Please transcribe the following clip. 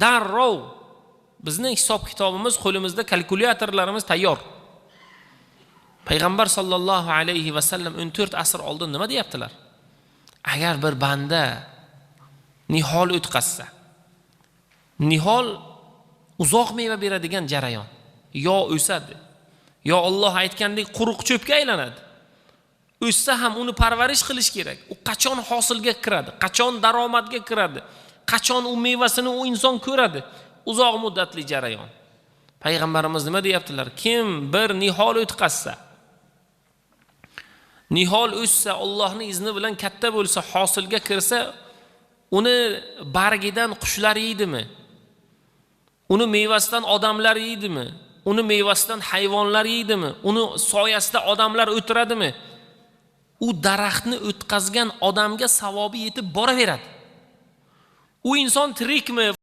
Darrov bizni hisob kitobimiz qo'limizda, kalkulyatorlarimiz tayyor. Payg'ambar sollallohu alayhi vasallam 14 asr oldin nima deyaptilar? Agar bir banda nihol o'tqazsa, nihol uzoq meva beradigan jarayon. Yo o'sadi, yo Alloh aytgandek quruq cho'pga aylanadi. O'ssa ham uni parvarish qilish kerak. U qachon hosilga kiradi, qachon daromadga kiradi, qachon u mevasini u inson ko'radi? Uzoq muddatli jarayon. Payg'ambarimiz nima deyaptilar? Kim bir nihol o'tqazsa, nihol o'ssa, Allohning izni bilan katta bo'lsa, hosilga kirsa, uni bargidan qushlar yeydimi? Uni mevasidan odamlar yeydimi? Uni mevasidan hayvonlar yeydimi? Uni soyasida odamlar o'tiradimi? U daraxtni o'tqazgan odamga savobi yetib boraveradi. U inson tirikmi?